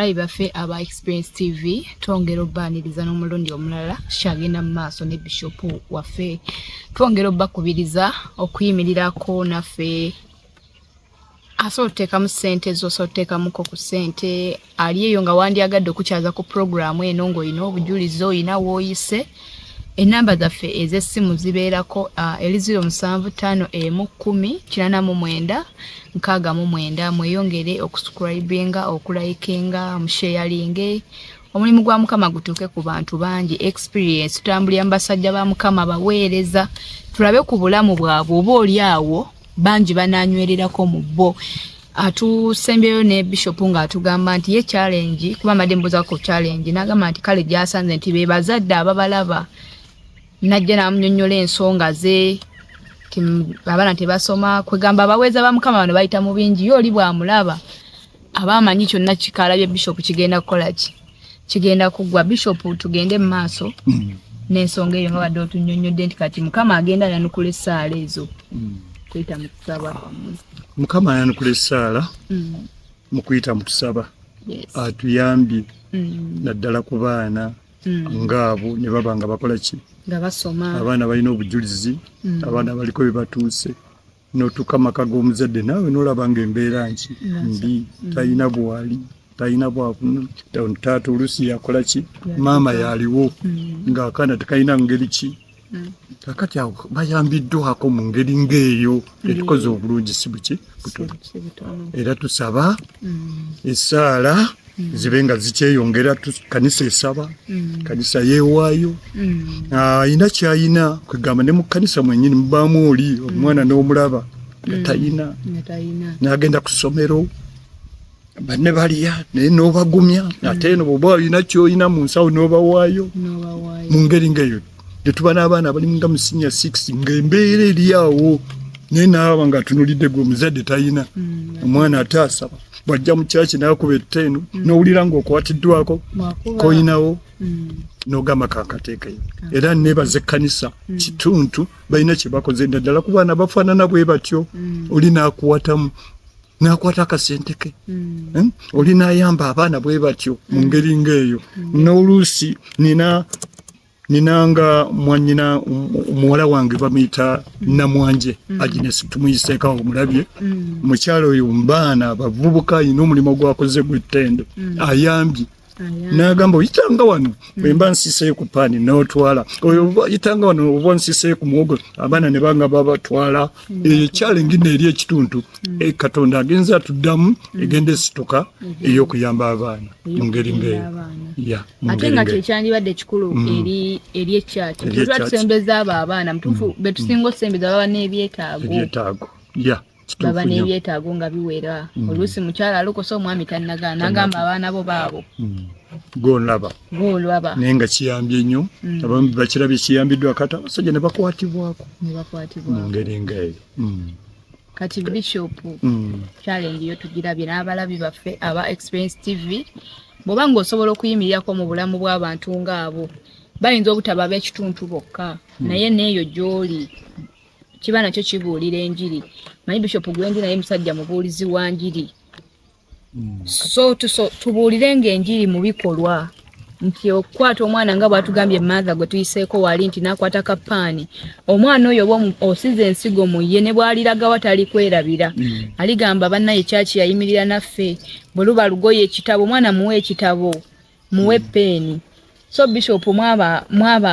Abalabi baffe aba Experience TV, twongera obbaaniriza n'omulundi omulala kyagenda mu maaso ne bishopu waffe. Twongera obbakubiriza okuyimirirako naffe. Asobola otuteekamu ssente zo, osobola otuteekamuko ku ssente ali eyo nga wandyagadde okukyaza ku pulogulaamu eno ng'olina obujulizi, olina w'oyise. Ennamba zaffe ez'essimu zibeerako eri 075 10 89 69. Mweyongere okusubscribinga, okulikinga, musheyalinge, omulimu gwa Mukama gutuuke ku bantu bangi. Experience tutambulira mu basajja ba Mukama, baweereza, tulabe ku bulamu bwabwe, oba oli awo bangi bananywererako mu bo. Atusembyeyo ne bishop ng'atugamba nti ye challenge, kuba mbadde mbuuza ku challenge, n'agamba nti kale gyasanze nti be bazadde ababalaba, najja n'amunyonnyola ensonga ze nti abaana tebasoma. Kwegamba abaweereza ba Mukama bano bayita mu bingi. Ye oli bw'amulaba aba amanyi kyonna kikalabye bishop kigenda kukola ki, kigenda kuggwa. Bishop, tugende mu maaso n'ensonga eyo nga badde otunnyonnyodde nti kati Mukama agenda ayanukula essaala ezo kuyita mu kusaba kwammwe. Mukama ayanukula essaala mu kuyita mu kusaba. Atuyambye naddala ku baana ngaabo ne baba nga bakola ki? Nga basoma. Abaana balina obujulizi, abaana baliko bye batuuse. N'otuuka amaka g'omuzadde naawe n'olaba ng'embeera nki mbi, talina bwali, talina bwafuna. Taata oluusi yakola ki, maama yaliwo ng'akaana tekalina ngeri ki. Kakati awo bayambiddwako mu ngeri ng'eyo, etukoze obulungi si buki butono. Si butono. Era tusaba essaala zibe nga zikyeyongera. Kanisa esaba, kanisa yeewaayo, ayina kyayina. Kwegamba ne mu kanisa mwennyini mubaamu oli omwana n'omulaba nga tayina, Nga talina. N'agenda ku ssomero, banne balya, naye n'obagumya. Ate eno bw'oba olina ky'olina mu nsawo n'obawaayo. N'obawaayo. Mu ngeri ng'eyo tetuba n'abaana abali nga mu senior six, ng'embeera eri awo, naye naaba nga atunulidde gwe omuzadde talina. Omwana ate asaba, bw'ajja mu kyaki n'akuba etteeno, n'owulira ng'okwatiddwako. Bwakuba. Koyinawo n'ogamba kankateekeyo. Era neebaza ekkanisa kituntu, balina kye bakoze naddala ku baana bafaanana bwe batyo. Oli n'akuwatamu n'akwata akasente ke. Oli n'ayamba abaana bwe batyo mu ngeri ng'eyo. N'oluusi nina nga mwanyina muwala wange bamuyita Namwanje Agnes, tumuyiseeko awo omulabye. Mukyala oyo mubaana abavubuka ayina omulimu gwakoze gw'ettendo, ayambye. N'agamba, oyitanga wano bwe mba nsiseeyo ku paani n'otwala oyo, oba oyitanga wano oba nsiseeyo ku muwogo, abaana ne banga babatwala. Eyo challenge nno eri ekituntu. Katonda agenza atuddamu, egenda esituka ey'okuyamba abaana mu ngeri ng'eyo. Abaana. Ya, mu Ate ngeri nga ng'eyo. Kyekyandibadde ekikulu eri ekyaki Eri tuba ekyaki. tusembeza abo abaana mutuufu betusinga osembeza, baba n'ebyetaago. Ebyetaago, ya, kituufu Baba nnyo. n'ebyetaago nga biwera. Oluusi mukyala alokose, omwami tannagaana, n'agamba abaana bo baabo. Gwolaba. Gwolaba. Naye nga kiyambye nnyo. Abamu bakirabye kiyambiddwa, kati abasajja ne bakwatibwako Ne mu bakwatibwako ngeri ng'eyo. Kati bishop, challenge yo tugirabye n'abalabi baffe aba Experience TV. Bw'oba ng'osobola okuyimirirako mu bulamu bw'abantu ng'abo, bayinza obutaba ab'ekituntu bokka, naye n'eyo gy'oli kiba nakyo kibuulira enjiri. Manyi bishop gwendi naye musajja mubuulizi wa njiri, so tubuulirenga enjiri mu bikolwa, nti okukwata omwana nga bw'atugambye maatha gwe tuyiseeko wali nti n'akwata kapaani omwana oyo, oba osiza ensigo mu ye, ne bw'aliragawa tali kwerabira. Aligamba, bannaye kyaki yayimirira naffe. Bwe luba lugoye, ekitabo, omwana muwe ekitabo, muwe peeni. So bishop, mwaba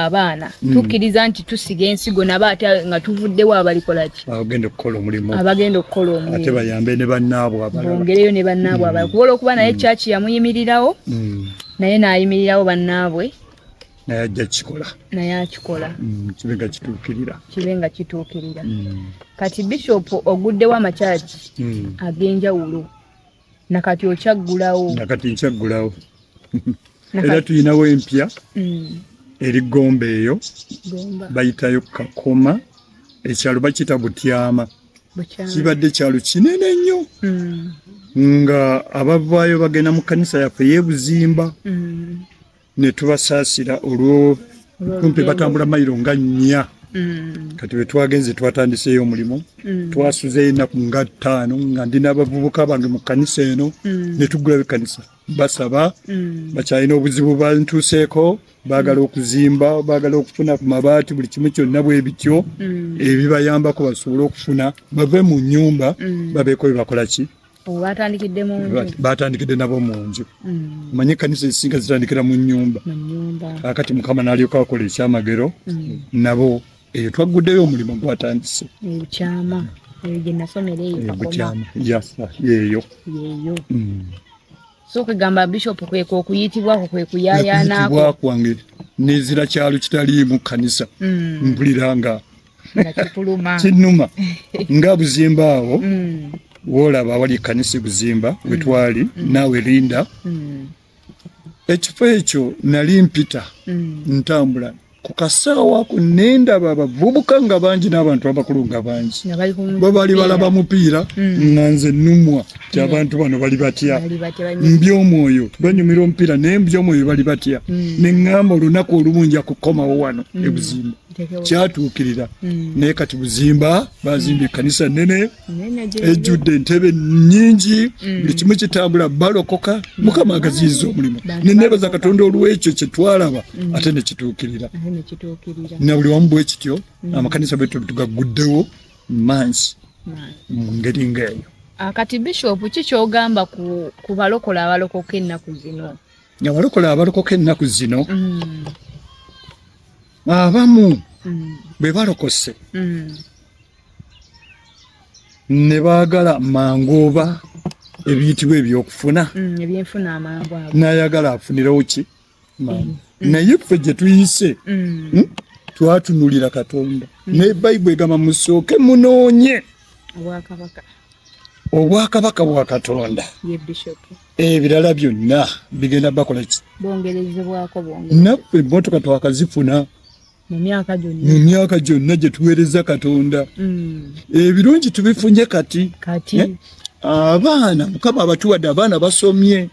abaana tukkiriza nti tusiga ensigo nabo, ate nga tuvuddewo abalikola ki? Abagenda okukola omulimu. Abagenda okukola Ate omulimu. Bayambe ne bannaabwe abalala. Bongereyo ne bannaabwe abalala, kuba olwokuba naye kyaki yamuyimirirawo, naye n'ayimirirawo bannaabwe. Naye ajja kukikola. Naye akikola. Kibe nga kituukirira. Kibe nga kituukirira. Kati bishop, oguddewo amakyaki ag'enjawulo, nakati okyaggulawo? Nakati nkyaggulawo. Era tulinawo empya eri Gomba eyo. Gomba. Bayitayo Kakoma, ekyalo bakiyita Butyama. Bukyama. Kibadde kyalo kinene nnyo, nga abavaayo bagenda mu kanisa yaffe y'ebuzimba, ne tubasaasira olwo kumpi batambula mayiro nga 4. Kati bwe twagenze twatandiseeyo omulimu, twasuzeeyo ennaku nga 5 nga ndi n'abavubuka bange mu kanisa eno, ne tuggulawo ekkanisa. Basaba bakyalina obuzibu bantuuseeko, baagala okuzimba, baagala okufuna ku mabaati, buli kimu kyonna bwe bityo ebibayambako basobole okufuna bave mu nnyumba babeeko bye bakola ki. Batandikidde mu nju. Batandikidde nabo mu nju. Manye ekkanisa ezisinga zitandikira mu nnyumba. Mu nnyumba. Kakati Mukama n'alyoka akola ekyamagero nabo eyo twagguddeyo omulimu gwatandise. Ebukyama eyo gye nasomera eyo Kakoma. Bukyama yasa yeeyo. Yeeyo. So kwegamba bishop kwekwo okuyitibwako kwe kuyaayaanaako. Okuyitibwa kwange nezira kyalo kitaliimu kkanisa, mpulira nga nga kikuluma. Kinnuma nga Buzimba awo woolaba awali ekkanisa e Buzimba wetwali naawe linda. Ekifo ekyo nali mpita ntambula ku kasaawa ako nendaba abavubuka nga bangi n'abantu abakulu nga bangi nga bali ku bo bali balaba mupiira, nga nze nnumwa ti abantu bano bali batya? Bali batya Mbyomwoyo banyumira omupiira, naye mbyomwoyo bali batya? Neŋŋamba olunaku olumu nja kukomawo wano e Buzimba. Kyatuukirira, naye kati Buzimba bazimbye ekkanisa nnene nene ejjudde entebe nnyingi, buli kimu kitambula, balokoka, Mukama agaziyiza omulimu. Bantu Neneebaza balokoka. Katonda olw'ekyo kye twalaba ate ne kituukirira. Ate ne kituukirira. Na buli wamu bwe kityo, amakanisa bwe tugaguddewo mansi mu ngeri ng'eyo. Kati bishop, ki kyogamba ku balokola abalokoka ennaku zino? Abalokola abalokoka ennaku zino, abamu bwe balokose ne baagala mangu oba ebiyitibwa ebyokufuna. Ebyenfuna amangu ago. N'ayagala afunirewo ki mangu, naye ffe gye tuyise twatunulira Katonda, ne Bayibuli egamba musooke munoonye obwakabaka obwakabaka bwa Katonda, ye bishop. Ebirala byonna bigenda bakola ki? Bongerezebwako bwongere. Naffe emmotoka twakazifuna mu myaka gyonna. Mu myaka gyonna gye tuweereza Katonda, ebirungi tubifunye kati. Kati. Eh? Abaana Mukama abatuwadde, abaana basomye.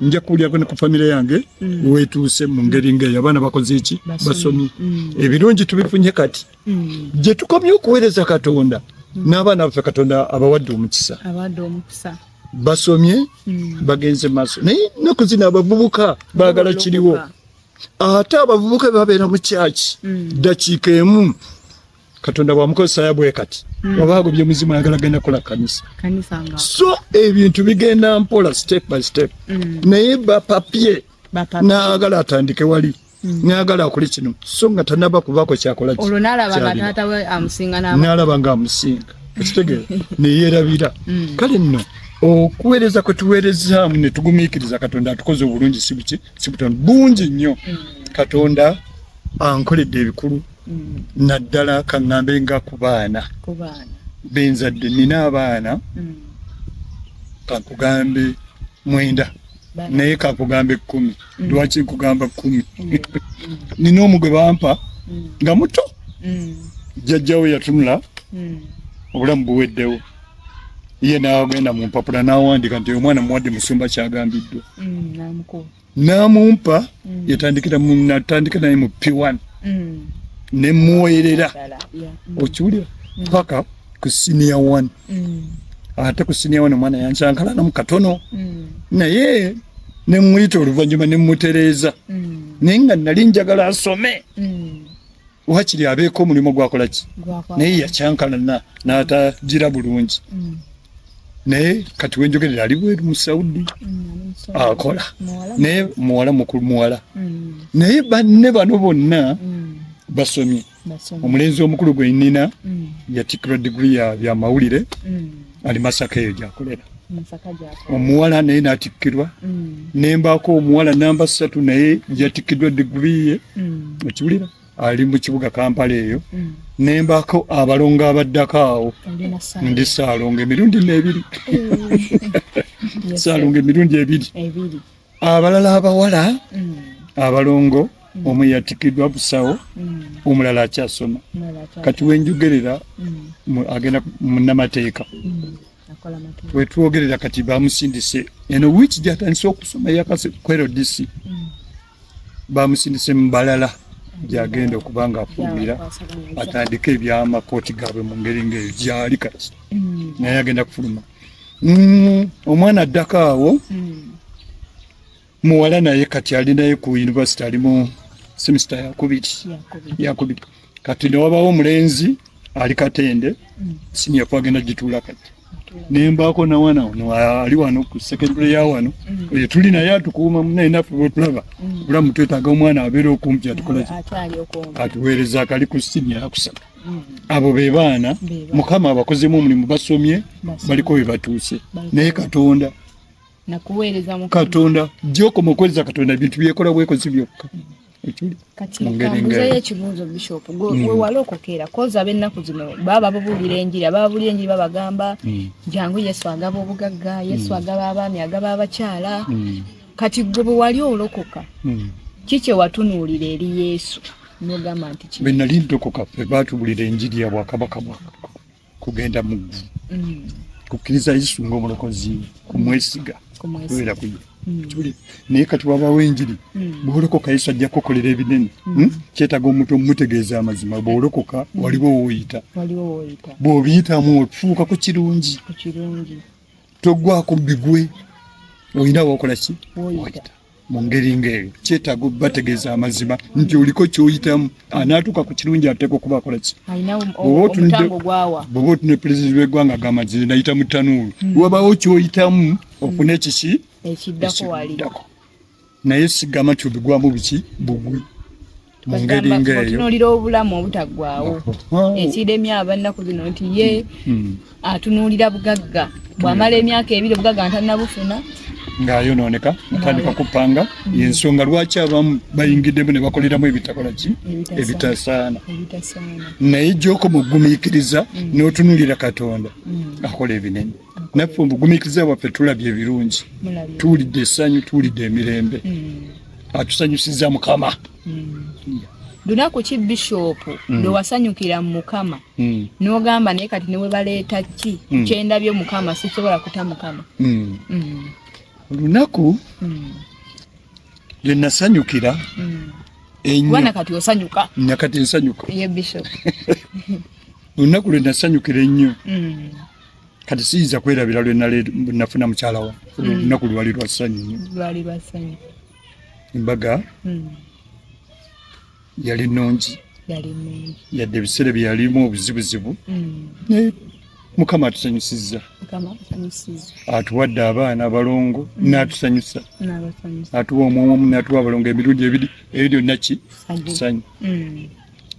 Nja kuwulyako ne ku famire yange wetuuse mu ngeri ngaeyo, abaana bakoze ki? Basomye. Basomye. Ebirungi tubifunye kati. Gye tukomye okuweereza Katonda, n'abaana baffe Katonda abawadde omukisa. Abawadde omukisa. Basomye, bagenze maaso, naye ennaku zino abavubuka baagala kiriwo. Ate abavubuka babeera mu kyaki ddakiika emu, Katonda bwamukozesa bwe kati oba agobye muzimu, ayagala genda kukola kanisa. Kanisa nga. So ebintu bigenda mpola, step by step, naye bapapye. Bapapye. N'ayagala atandike wali, n'ayagala akole kino, so nga tanaba kubaako kyakola ki? Olwo n'alaba nga Kyalina. taata we amusinga n'ama. N'alaba nga amusinga, ekitegeera neyeerabira. Kale nno okuweereza kwe tuweerezaamu ne tugumiikiriza, Katonda atukoze obulungi, si buki, si butono, bungi nnyo. Katonda ankoledde ebikulu, naddala kaŋŋambe nga ku baana ku baana benzadde. Nina abaana kankugambe 9, naye kankugambe 10. Lwaki nkugamba 10? Nina omu gwe bampa nga muto, jjajjawe yatunula obulamu buweddewo, ye n'agenda mu mpapula n'awandiika nti omwana muwadde musumba kyagambiddwa. N'amukuba. N'amumpa, yatandikira natandika naye mu P1 ne muweerera, Ddala, yeah. okiwulira, paka ku senior one. Ate ku senior one omwana yankyankalanamu katono, naye ne muyita oluvannyuma ne mutereeza, naye nga nali njagala asome, wakiri abeeko omulimu gwakola ki, Gwakola. naye yakyankalana n'atagira bulungi. Naye kati wenjogerera ali bweru mu Saudi akola. Muwala. Naye muwala mukulu, muwala, naye banne bano bonna basomye. Basomye. Omulenzi omukulu gwe nnina yatikkirwa diguri ya byamawulire, ali Masaka eyo gyakolera. Masaka gy'akola. Omuwala naye n'atikkirwa, nembaako omuwala namba 3 naye yatikkiddwa diguri ye, okiwulira, ali mu kibuga Kampala eyo. Nembaako abalongo abaddako awo. Oli na Saalongo. Ndi saalongo emirundi n'ebiri. Yes, saalongo emirundi ebiri. Ebiri. Abalala abawala abalongo, omu yatikkiddwa busawo, omulala akyasoma. Omulala akyasoma. Kati wenjogerera agenda munnamateeka. Akola mateeka. Wetwogerera kati bamusindise eno wiiki gyatandise okusoma yakase ku LDC, bamusindise mu balala gyagenda okuba nga afulumira atandike ebyamakooti gaabwe mu ngeri ngaeyo gyali kati, naye agenda kufuluma. Omwana addako awo. Muwala naye kati ali naye ku university, ali mu semester yakubiri. Yakubiri. Kati newabawo omulenzi ali Katende, senior four agenda gituula kati. Nembaako nawana ono ali wano ku secondary ya wano, oyo tuli naye atukuuma naye naffe bwetulaba bulamu twetaaga omwana abeera okumpi atukola ki? Akyali okumpi. Atuweereza akali ku senior yakusatu. Abo be baana. Be baana. Mukama abakozemu omulimu, basomye. Basomye. Baliko we batuuse. Baliko. Naye Katonda Nakuweereza Mukama. Katonda gyokoma okuweereza Katonda, ebintu byekola bwekozi byokka. Ekiri Kati mu ngeri kambuzeyo ng'eyo. ekibuuzo, Bishop. We walokokera, koza ab'ennaku zino baba babuulira enjiri, ababuulira enjiri babagamba, jangu Yesu agaba obugagga, Yesu agaba abaami, agaba abakyala. Kati gwe bwe wali olokoka, ki kye watunuulira eri Yesu n'ogamba nti kino? Bwe nali ndokoka, ffe baatubulira enjiri ya bwakabaka bwa kugenda mu ggulu, kukkiriza Yesu ng'omulokozi, kumwesiga. Kumwesiga. Kubeera ku ye. Kibuli. Naye kati wabawo enjiri, bw'olokoka Yesu ajja kukukolera ebinene. Kyetaaga omuntu omumutegeeza amazima. Bw'olokoka waliwo w'oyita. Waliwo w'oyita. Bw'obiyitamu otuuka ku kirungi. Ku kirungi. Toggwako bigwe, olina wokola ki? W'oyita. W'oyita. Mu ngeri ng'eyo kyetaaga obategeeza amazima nti oliko ky'oyitamu, anaatuuka ku kirungi ateeka okuba akola ki? Alina Bw'oba omutango gwawa. Bw'oba otunudde pulezidenti w'eggwanga agamba nti nayita mu ttanuulu, wabawo ky'oyitamu ofune ekiki? Ekiddako wali. Ekiddako. Naye sigamba nti obigwamu biki bugwi mu ngeri ng'eyo. Otunuulira obulamu obutaggwaawo. Ekiremya abannaku zino nti ye atunuulira bugagga, bw'amala emyaka 2 obugagga ntannabufuna, ng'ayonooneka, atandika kupanga. Yensonga lwaki abamu bayingiddemu ne bakoleramu ebitakola ki? Ebitasaana. Ebitasaana. Ebitasaana. Naye gy'okoma okugumiikiriza n'otunuulira Katonda, akola ebinene. Naffe obugumiikiriza bwaffe tulabye ebirungi. Mulabye. Tuwulidde essanyu, tuwulidde emirembe. Atusanyusiza Mukama. Lunaku ki, Bishopu, lwe wasanyukira mu Mukama n'ogamba, naye kati ne we baleeta ki, kyendabye Mukama sisobola kuta Mukama? Olunaku lwe nasanyukira ennyo. Kubana kati osanyuka. Nakati nsanyuka. Ye Bishop. Olunaku lwe nasanyukira ennyo, kati siyinza kwerabira lwe nafuna mukyala wa. Olunaku lwali lwa ssanyu nnyo. Lwali lwa ssanyu. Embaga yali nnungi. Yali nnungi. Yadde ebiseera bye yalimu obuzibuzibu, naye Mukama atusanyusizza. Mukama atusanyusizza. Atuwadde abaana abalongo n'atusanyusa. N'abasanyusa. Atuwa omwomu omu n'atuwa abalongo emirundi ebiri. Ebyo byonna ki? Ssanyu. Ssanyu.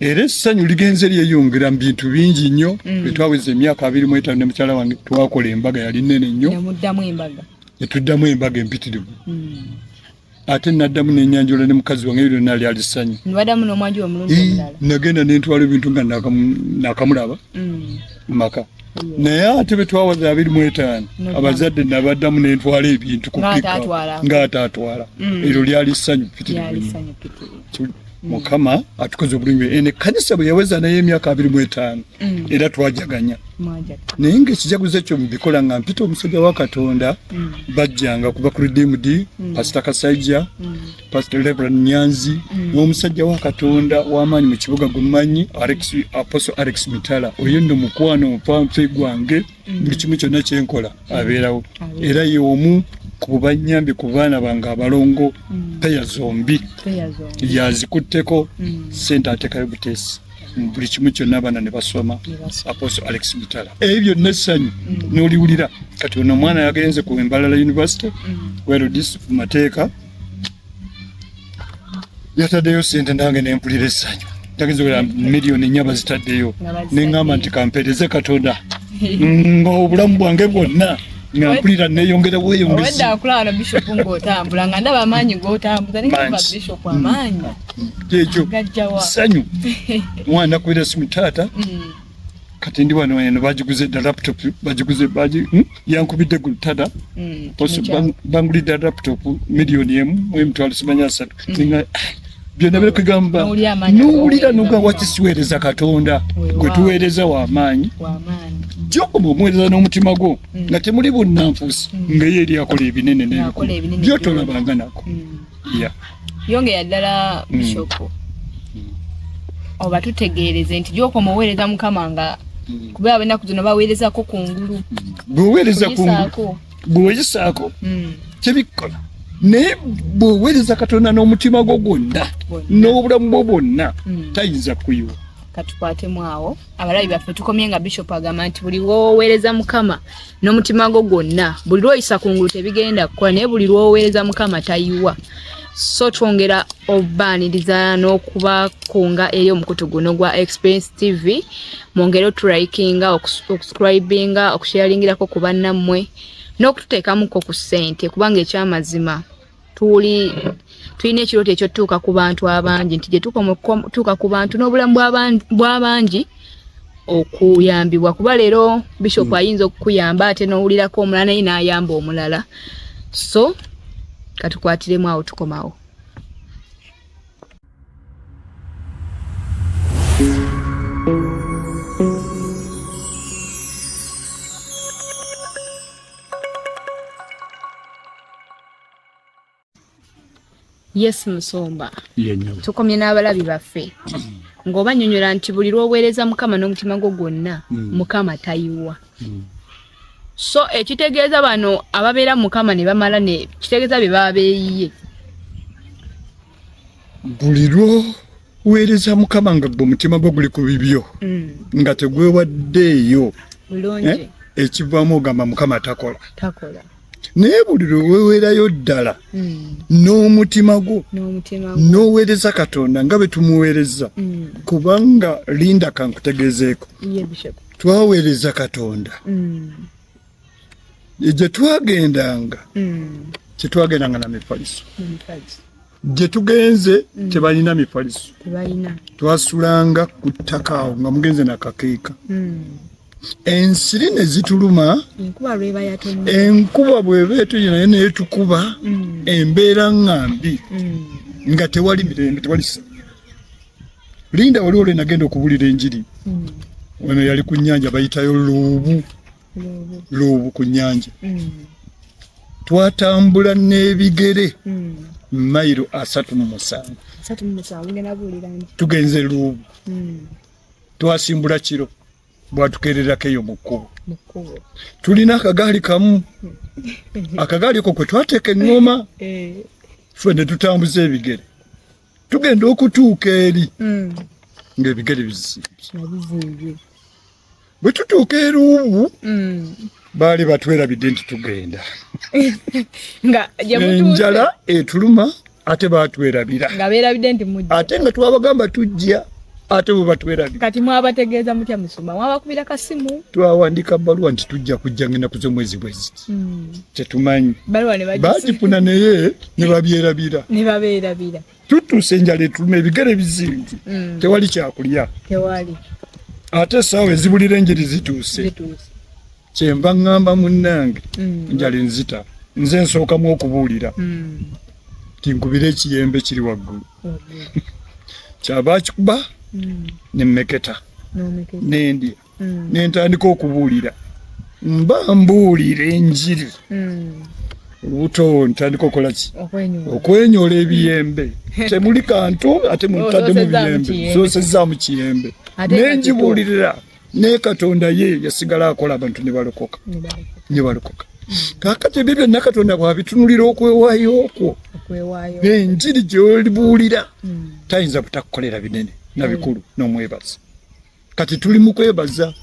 Era essanyu ligenze lyeyongera mu bintu bingi nnyo. Bwe twaweza emyaka 25 ne mukyala wange, twakola embaga, yali nnene nnyo. Nemuddamu embaga. Ne tuddamu embaga empitirivu. Ate naddamu nenyanjula ne mukazi wange, ebyo byonna lyali ssanyu. Nibaddamu n'omwanjula omulundi omulala. Nagenda nentwala ebintu nga nakamulaba mu maka. Naye ate bwe twawaza 25, abazadde nabaddamu nentwala ebintu ku Ng'ate pick up. atwala. Ng'ate atwala. Eryo lyali ssanyu mpitirivu Lyali nnyo. ssanyu ppitirivu. Mukama atukoze obulungi. Eno ekkanisa bwe yaweza naye emyaka 25, era twajaganya. Mwajaga. Naye ng'ekijaguzo ekyo mbikola nga mpita omusajja wa Katonda. Bajjanga kuva ku Redeemed, Pasita Kasaija, Pastor Reverend Nyanzi, n'omusajja wa Katonda w'amaanyi mu kibuga gwe mmanyi, Alex, Apostle Alex Mitala. Oyo nno mukwano nfanfe gwange, buli kimu kyonna kyenkola abeerawo. Era ye omu ku banyambye ku baana bange abalongo, peya zombi. Peya zombi. Yazikutteko sente, ateekayo buteesi mu buli kimu kyonna, abaana ne basoma. Ne basoma. Apostle Alex Mitala, ebyo byonna essanyu n'oliwulira. Kati ono omwana yagenze ku Mbarara University, WLDC, ku mateeka, yataddeyo sente, nange nempulira essanyu. Tagenza okubeera 4 million bazitaddeyo. Nga bazitaddeyo. Neŋŋamba nti kampeereze Katonda nga obulamu bwange bwonna nga mpulira neeyongera bweyongezi. Obwedda akulaba no Bishop ng'otambula, nga ndaba amaanyi g'otambuza, nengamba, Mangi. Bishop amaanyi Ekyo gajjawa? Ssanyu. Omwana nakubira simu, taata, kati ndi wano, eno bagiguze dda laptop, bagiguze Yankubidde gulu, taata, bangulidde laptop 1.3 million simanyi asatu. Nga, byonna biri kugamba. N'owulira amaanyi N'owulira ag'oweereza noga Mukama. waki siweereza Katonda? Weewaawo. Gwe tuweereza w'amaanyi. W'amaanyi. Gyokoma omuweereza n'omutima gwo nga temuli bunnanfuusi, nga ye eri akola ebinene Ng'akola n'ebikulu ebinene. byotolabanga nako. Ya. Yongera ddala, Bishop, oba tutegeereze nti gyokoma oweereza Mukama nga kuba abenaku zino baweerezako kungulu. Bw'oweereza kungulu, Kuyisaako. bw'oyisaako, tebikola. Naye bw'oweereza Katonda n'omutima gwo gwonna n'obulamu bwo bwonna, tayinza kuyiwa. Katukwatemu awo abalabi baffe, tukomye nga Bishop agamba nti buli lw'oweereza Mukama n'omutima gwo gwonna, buli lw'oyisa ku ngulu tebigenda kukola, naye buli lw'oweereza Mukama tayiwa. So twongera obaaniriza n'okubakunga eri omukutu guno gwa Experience TV, mwongere otulayikinga, okusubscribinga, okusharingirako ku bannammwe n'okututeekamuko ku ssente, kubanga ekyamazima tulina ekirooto ekyotutuuka ku bantu abangi, nti gye tukoma okutuuka ku bantu n'obulamu bw'abangi okuyambibwa, kuba leero Bishop ayinza okukuyamba ate n'owulirako omulala naye n'ayamba omulala. So katukwatiremu awo, tukomawo. Yes, Musumba, tukomye n'abalabi baffe ng'obanyonyola nti buli lw'oweereza Mukama n'omutima gwo gwonna, Mukama tayiwa. So ekitegeeza bano ababeera Mukama ne bamala ne kitegeeza bye baba beeyiye. Buli lw'oweereza Mukama nga gwe omutima gwo guli ku bibyo, nga tegwewaddeeyo, ekivaamu ogamba Mukama takola. Naye buli lwe weweerayo ddala n'omutima gwo n'oweereza Katonda nga bwe tumuweereza, kubanga linda kankutegeezeeko, twaweereza Katonda gye twagendanga, tetwagendanga na mifaliso. Gye tugenze tebalina mifaliso, twasulanga ku ttaka awo nga mugenze nakakeeka, ensiri ne zituluma, enkuba bw'eba etonye naye neetukuba, embeera nga mbi, nga tewali mirembe, tewali linda. Waliwo lwe nagenda okubulira enjiri, wano yali ku nnyanja bayitayo Luubu, Luubu ku nnyanja. Twatambula n'ebigere mayiro 37, tugenze Luubu. Twasimbula kiro, bwatukererako eyo mu kkubo tulina akagaali kamu, akagaali ko kwe twateeka eŋŋoma, ffe ne tutambuza ebigere. Tugenda okutuuka eri ng'ebigere bizimbye. Bwe tutuuka eruubu, baali batwerabidde nti tugenda. Enjala etuluma, ate batwerabira, ate nga twabagamba tujja, ate bwe batwerabira. Kati mwabategeeza mutya, Musumba? Mwabakubira kasimu? Twawandika bbaluwa nti tujja kujja ngenda kuza omwezi bweziti, tetumanyi bagifuna, naye ne babyerabira. Ne babeerabira. Tutuuse, enjala etuluma, ebigere bizimbye, tewali kyakulya, ate essaawa ezibulira enjiri zituuse. Kyenva ŋŋamba munnange, njala enzita, nze nsookamu okubuulira, tinkubira ekiyembe kiri waggulu, kyaba kikuba nemmeketa nendya, nentandika okubuulira. Mba mbuulira enjiri, olubuto ntandika okukola ki? Okwenyola ebiyembe. Temuli kantu, ate mutaddemu biyembe, soosezaamu kiyembe, nenjibuulirira. Naye Katonda ye yasigala akola, abantu ne balokoka, ne balokoka. Kaakati ebyo byonna Katonda bw'abitunulira, okwewaayo okwo, enjiri gy'olibuulira, tayinza butakukolera binene na bikulu n'omwebaza. Kati tuli mu kwebaza,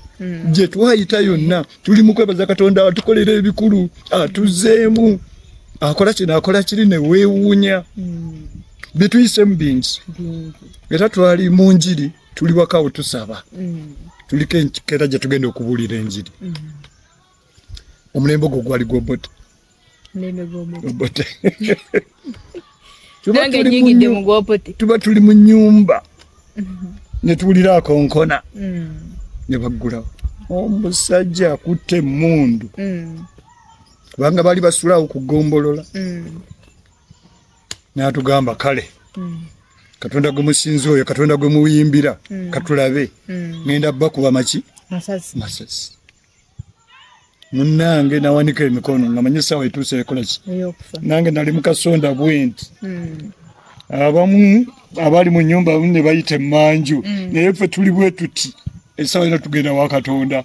gye twayita yonna tuli mu kwebaza Katonda atukolera ebikulu, atuzzeemu, akola kino, akola kiri, ne weewuunya. Bituyisemu bingi, era twali mu njiri, tuli wakawo tusaba, tuliko enkeera gye tugenda okubuulira enjiri. Omulembe ogwo gwali gwobote. Obote. Tuba tuli mu nyumba ne tuwulira akonkona, ne baggulawo, omusajja akutte emmundu, kubanga baali basulawo ku ggombolola. N'atugamba, kale Katonda gwe musinzi oyo, Katonda gwe muyimbira, katulabe, ngenda bakuba maki masasi. Munnange nawanika emikono nga manyi essaawa etuuse ekola ki. Nange nali mukasonda bwenti, abamu abali mu nyumba ne bayita emmanju, naye ffe tuli bwe tuti, essaawa ena tugenda wa Katonda.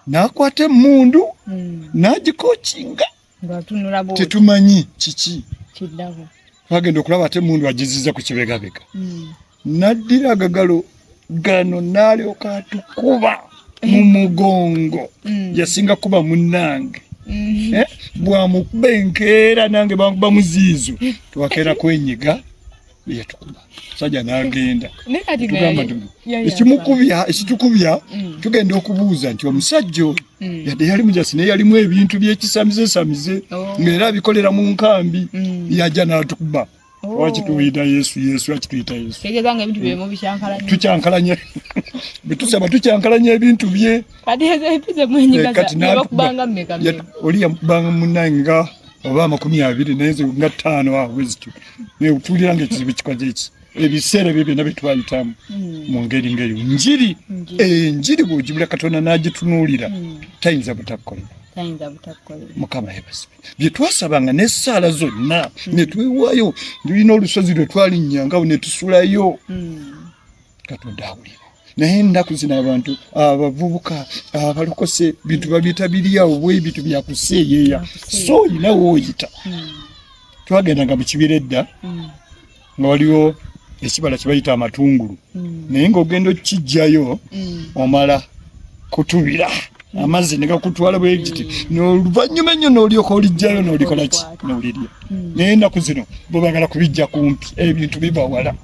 N'akwata emmundu n'agikokinga. Tetumanyi kiki twagenda okulaba ate emundu agiziza ku kibegabega. Naddira agagalo gano n'alyoka atukuba mu mugongo. Yasinga kuba munnange. Bwamukuba enkeera nange bankuba muziizo, twakeera kwenyiga yatukuba musajja n'agenda. Tugamba nti ekimukubya ekitukubya, tugenda okubuuza nti omusajja oyo yadde yali mujasi naye yalimu ebintu byekisamize ng'era abikolera mu nkambi, yajja n'atukuba. Lwaki tuyita Yesu Yesu? Lwaki tuyita Yesu? Tukyankalanya, bwe tusaba tukyankalanya ebintu bye. Kati oli yamukubanga munnange nga oba 20, naye nze nga 5 awo bwe zityo. Tuwulira nga ekizibu kikoze eki. Ebiseera ebyo byonna bye twayitamu mu ngeri ng'eyo, njiri enjiri bw'ogibula Katonda n'agitunuulira, tayinza butakukolera. Mukama yebazibwe. Bye twasabanga n'essaala zonna ne twewaayo, tulina olusozi lwe twalinnyanga ne tusulayo, Katonda awulira. Naye ennaku zino abantu abavubuka abalokose bintu babiyita biri awo bwe ebintu byakuseeyeeya, so oyina wooyita. Twagendanga mu kibira edda nga waliwo ekibala kye bayita amatungulu, naye ng'ogenda okukijjayo omala kutubira amazzi ne gakutwala bwe giti, n'oluvannyuma ennyo n'olyoka olijjayo n'olikola ki, n'olirya. Naye ennaku zino bo baagala kubijja kumpi, ebintu biva wala,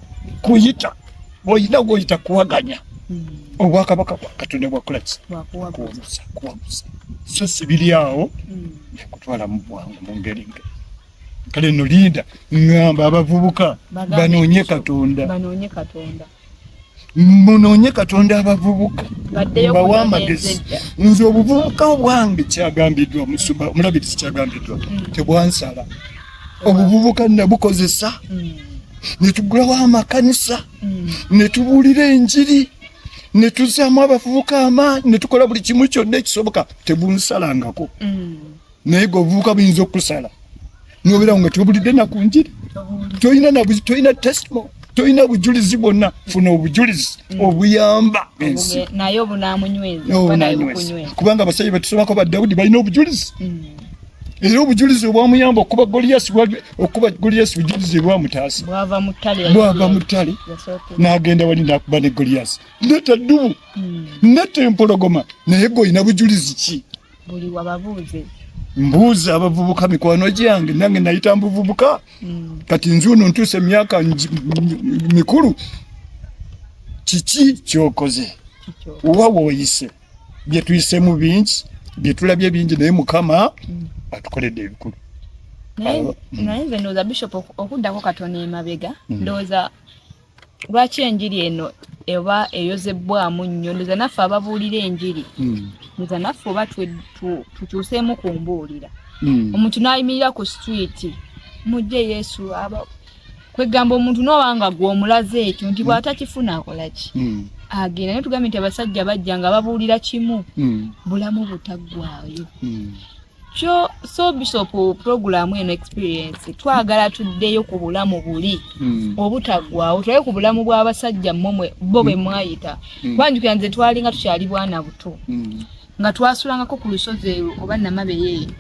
kuyita oyina gwoyita kuwaganya obwakabaka bwa Katonda bwakola ki, kuwaguza, kuwaguza, so si biri awo kutwala mu bwangu mu ngeri nge. Kale no linda, ŋŋamba abavubuka banoonye Katonda, munoonye Katonda abavubuka, mbawe amagezi. Nze obuvubuka bwange kyagambiddwa musumba omulabirizi, kyagambiddwa tebwansala. Obuvubuka nabukozesa ne tugulawo amakanisa, ne tubuulira enjiri, ne tuzaamu abavubuka amaanyi, ne tukola buli kimu kyonna ekisoboka. Tebunsalangako. Naye gwe obuvubuka buyinza okukusala nobeerawo nga tobulidde naku njiri, tolina testimony, tolina bujulizi bwonna. Funa obujulizi obuyamba ensi naye obunamunyweza. Kubanga abasajja betusomako ba Dawudi balina obujulizi, era obujulizi obwamuyamba okuba Goliyasi, okuba Goliyasi bujulizi bwamutaasa. Bwava mu ttale n'agenda wali n'akuba ne Goliyasi, netta ddubu, netta empologoma. Naye gwe olina bujulizi ki? Buli wababuuze. Mbuuza abavubuka mikwano gyange, nange nayita mbuvubuka. Kati nze ono ntuuse emyaka mikulu, kiki kyokoze? Wa woyise? Bye tuyisemu bingi, bye tulabye bingi, naye Mukama atukoledde ebikulu. Naye nze ndowooza, Bishop, okuddako katono emabega, ndowooza lwaki enjiri eno eba eyozebbwamu nnyo, ndowooza naffe ababuulira enjiri, ndowooza naffe oba tukyuseemu ku mbuulira. Omuntu n'ayimirira ku street, mujje Yesu aba kwegamba, omuntu n'oba nga gwe omulaze ekyo nti bw'atakifuna akola ki? Agenda. Naye tugambye nti abasajja bajja nga babuulira kimu, bulamu butaggwaayo. Kyo so Bishop, programu eno experience, twagala tuddeyo ku bulamu buli obutaggwaawo, tulabe ku bulamu bw'abasajja mmwe bo bwe mwayita. Kwanjukira nze twalinga tukyali bwana buto nga twasulangako ku lusozi erwo oba Namabeya eyo,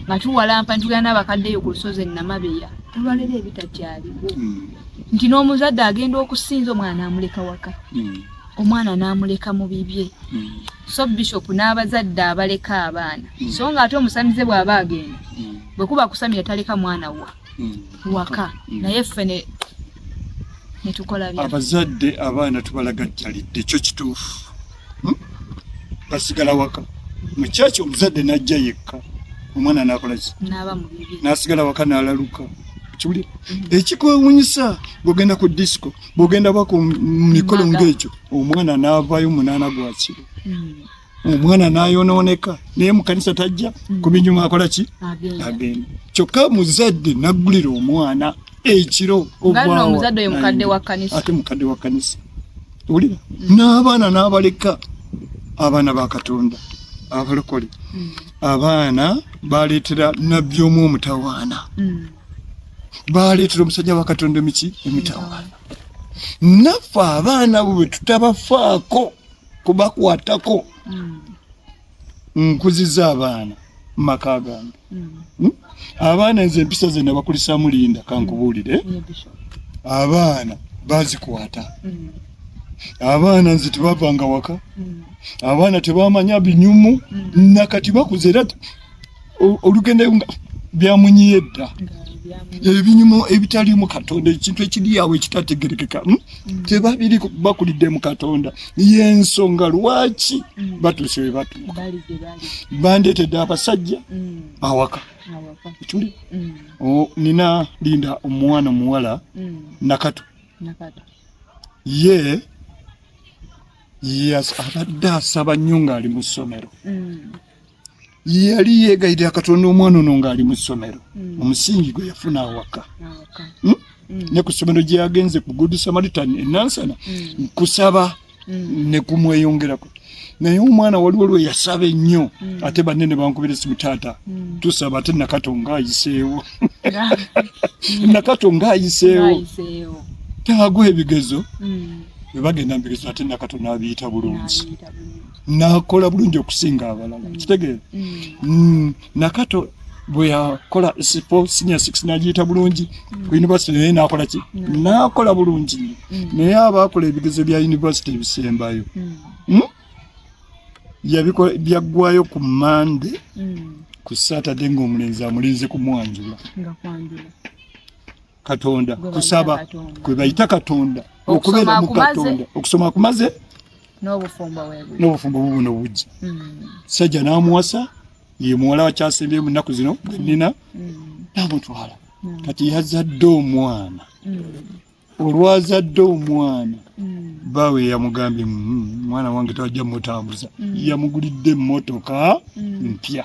nga tuwalampa ntugenda n'abakadde eyo ku lusozi e Namabeya. Olwaleero ebitakyaliwo nti n'omuzadde agenda okusinza omwana amuleka waka, omwana n'amuleka mu bibye. So Bishop, n'abazadde abaleka abaana, so nga ate omusamize bw'aba agenda, bwe kuba kusamira taleka mwana wa waka, naye ffe ne tukola bya Abazadde abaana tubalagajjalidde, kyo kituufu. Basigala waka mukyaki, omuzadde najja yekka, omwana nakola ki? N'aba mu bibye. N'asigala waka n'alaluka. Kiwulira ekikwewunyisa, bwogenda ku disco, bwogenda ba ku mikolo Mbaga. ng'ekyo, omwana n'avaayo 8 gwakiro, omwana n'ayonooneka, naye mu kanisa tajja ku binyuma, akola ki? Agenda. Agenda. Kyokka muzadde naggulira omwana ekiro. Nga nno ogwawa. omuzadde oyo mukadde wa kkanisa. Ate mukadde wa kkanisa, wulira, n'abaana n'abaleka, abaana ba Katonda abalokole, abaana baleetera nabbi omu omutawaana, baleetera omusajja wa Katonda emiki emitawaana. Naffe abaana bo bwe tutabafaako kubakwatako, nkuziza abaana. Maka gange. Abaana nze empisa ze nabakulisaamu, linda kankubuulire. Abaana bazikwata. Abaana nze tebavanga waka. Abaana tebamanya binyumu. Nakati bakuze era olugendo nga byamunyiye dda, ebinyumu ebitaliimu Katonda, ekintu ekiri awo ekitategerekeka, Tebabiri bakulidde mu Katonda, yensonga lwaki batuuse we batuuka. Bandeetedde abasajja awaka. Tuli nina, linda, omwana omuwala Nakato. Ye abadde asaba nnyo ng'ali mu ssomero. Yali yeegayirira Katonda omwana ono ng'ali mu ssomero. Omusingi gwe yafuna awaka, Ne ku ssomero gye yagenze ku Good Samaritan enansana, kusaba ne kumweyongerako. Naye omwana waliwo lwe yasaba ennyo, ate banene bankubira esimu, "Taata, tusaba." Ate Nakato ng'ayiseewo, Nakato ng'ayiseewo tagwa ebigezo. Bwe bagenda mu bigezo, ate Nakato n'abiyita bulungi, n'akola bulungi okusinga abalala. Kitegeera? Nakato bwe yakola S4, senior 6 n'agiyita bulungi ku university, naye n'akola ki? N'akola bulungi nnyo. Naye abaakola ebigezo bya university ebisembayo, Byaggwayo ku Mande, ku Saturday ng'omulenzi amulinze kumwanjula. Katonda kusaba kwe bayita Katonda, okubeera mu Katonda, okusoma kumaze n'obufumbo bubuno bujja. Sajja n'amuwasa, ye muwala wakyasembye mu nnaku zino gwe nnina, n'amutwala. Kati yazadde omwana. Olwazadde omwana, baawe yamugambye, "Mwana wange tewajja mutambuza." Yamugulidde emmotoka mpya,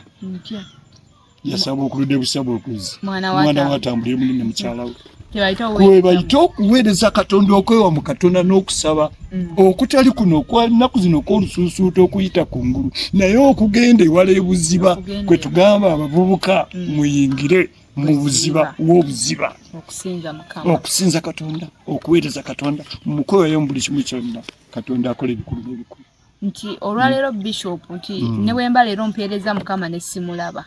yasaba okuludde busaba okuzi mwana watambulire munene mukyala we. Kwe bayita okuweereza Katonda, okwewa mu Katonda n'okusaba okutali kuno okwannaku zino okw'olusuusuuta okuyita ku ngulu, naye okugenda ewala ebuziba. Kwe tugamba abavubuka, muyingire mu buziba w'obuziba, okusinza Katonda, okuweereza Katonda, mukwewayo mu buli kimu kyonna. Katonda akola ebikulu n'ebikulu. Nti olwaleero, Bishop, nti ne bwemba leero mpeereza Mukama ne simulaba,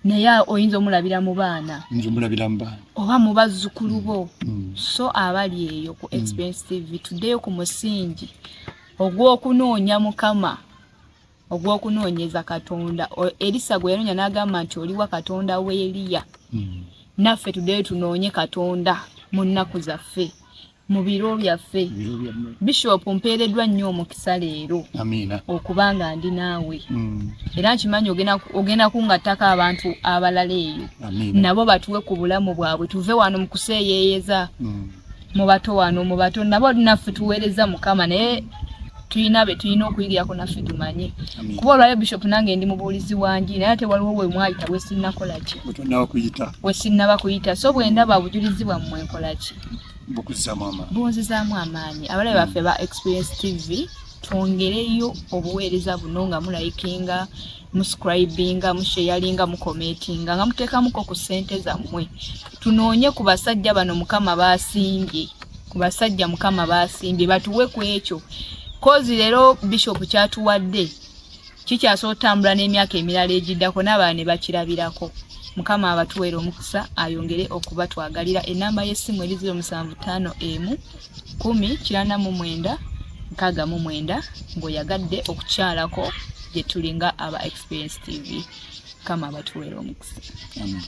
naye oyinza omulabira mu baana. Nze omulabira mu baana. Oba mu bazzukulu bo. So abali eyo ku Experience TV, tuddeyo ku musingi ogw'okunoonya Mukama, ogw'okunoonyeza Katonda. Erisa gwe yanoonya n'agamba nti, "Oliwa Katonda w'Eriya?" Naffe tuddeyo tunoonye Katonda mu nnaku zaffe, mu biro byaffe. Bishop, mpeereddwa nnyo omukisa leero okuba nga ndi naawe. Era nkimanyi ogenda kungattako abantu abalala eyo, nabo batuwe ku bulamu bwabwe, tuve wano mu kuseeyeeyeza mu bato wano, mu bato nabo naffe tuweereza Mukama, naye tulina be tulina okuyigirako naffe tumanye. Kuba olwayo, Bishop, nange ndi mubuulizi wangi, naye ate waliwo we mwayita we sinnakola ki, we sinnaba kuyita. So bwe ndaba bujulizi bwammwe, nkola ki? Bunzizaamu amaanyi. Abalabe baffe ba Experience TV, twongereyo obuweereza buno nga mulikinga, musubscribinga, musharinga, mucommentinga, nga muteekamuko ku ssente zammwe. Tunoonye ku basajja bano Mukama basimbye, ku basajja Mukama basimbye, batuwe ku ekyo kozi. Leero Bishop kyatuwadde kikyasobola otambula n'emyaka emirala egiddako, n'abalala ne bakirabirako. Mukama abatuweera omukisa, ayongere okubatwagalira. Enamba y'essimu eri 0751 10 99 69, ng'oyagadde okukyalako gye tuli nga aba Experience TV. Mukama abatuweera omukisa. Amen.